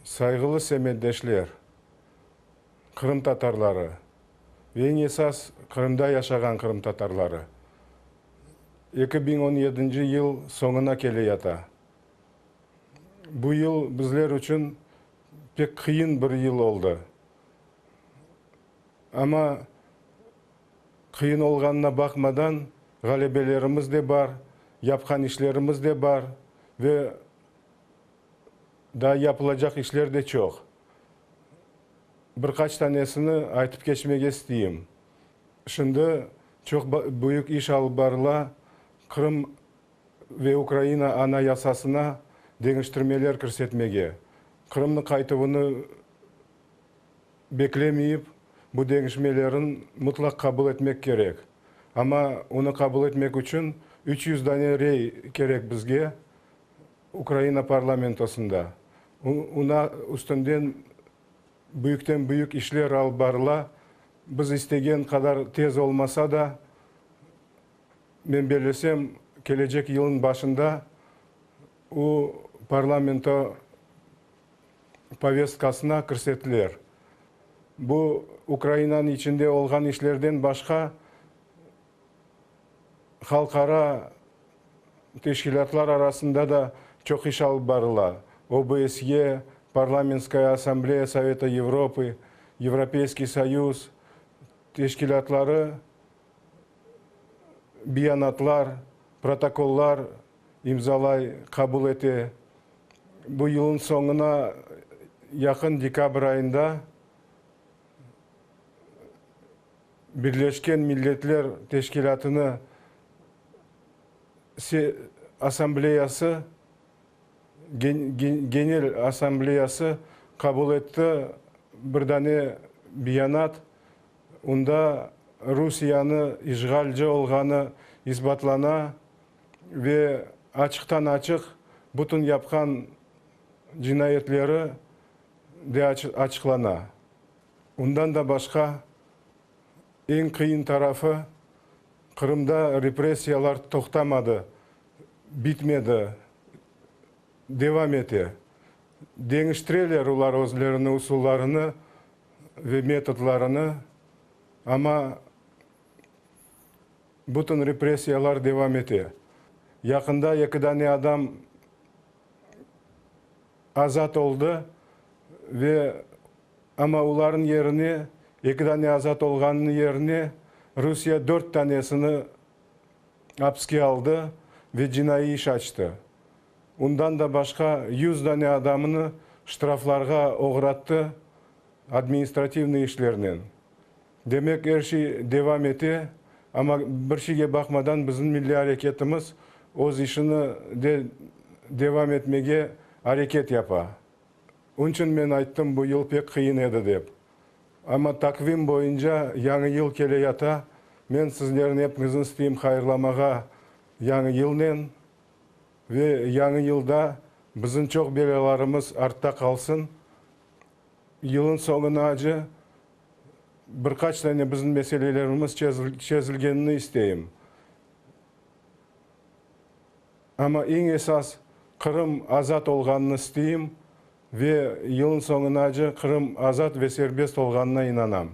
Sayğılı semetdeşler, qırımtatarları ve eñ esas Qırımda yaşağan qırımtatarları, 2017 yıl soñuna kele yata. Bu yıl bizler içün pek qıyın bir yıl oldı. Amma qıyın olğanına baqmadan, ğalebelerimiz de bar, yapqan işlerimiz de bar ve daa yapılacaq işler de çoq. Bir qaç tanesini aytıp keçmege isteyim. Şimdi çoq büyük iş alıp barıla, Qırım ve Ukraina Anayasasına deñiştirmeler kirsetmege, Qırımnı qaytuvını beklemeyip, bu deñişmelerin mutlaq qabul etmek kerek. Amma onı qabul etmek içün 300 dane rey kerek bizge Ukraina parlamentosında. Una üstünden büyükten-büyük işler alıp barıla. Biz istegen qadar tez olmasa da, men bellesem, kelecek yılnıñ başında o parlamento povestkasına kirsetiler. Bu Ukrainanıñ içinde olğan işlerden başqa halqara teşkilâtlar arasında da çoq iş alıp barıla, OBSE, Parlamentskaya Assambleya Soveta Yevropı, Yevropeyskiy Soyuz teşkilâtları beyanatlar, protokollar imzalay, qabul ete. Bu yılnıñ soñuna yaqın dekabr ayında Birleşken Milletler Teşkilâtını Assambleyası, Genel Assambleyası qabul etti bir dane beyanat, onda Rusiyanı işğalci olğanı isbatlana ve açıqtan-açıq bütün yapqan cinayetleri de açıqlana. Ondan da başqa, eñ qıyın tarafı, Qırımda repressiyalar toqtamadı, bitmedi, devam ete. Deñiştireler olar özlerini, usullarını ve metodlarını, amma bütün repressiyalar devam ete. Yaqında eki dane adam azat oldı ve amma olarnıñ yerine, eki dane azat olğanınıñ yerine Rusiye dört tanesini apiske aldı ve cinaiy iş açtı. Ondan da başqa yüz dane adamını ştraflarğa oğrattı, administrativnıy işlernen. Demek, er şey devam ete, amma bir şeyge baqmadan bizim milliy areketimiz öz işini de devam etmege areket yapa. Onıñ içün men ayttım, bu yıl pek qıyın edi dep. Amma taqvim boyunca Yañı yıl kele yata, men sizlerni epiñizni isteyim hayırlamağa Yañı yılnen ve Yañı yılda bizim çoq belâlarımız artta qalsın. Yılın soñunacı bir qaç tane bizim meselelerimiz çezilgenini isteyim. Amma eñ esas Qırım azat olğanını isteyim ve yılın soñunacı Qırım azat ve serbest olğanına inanam.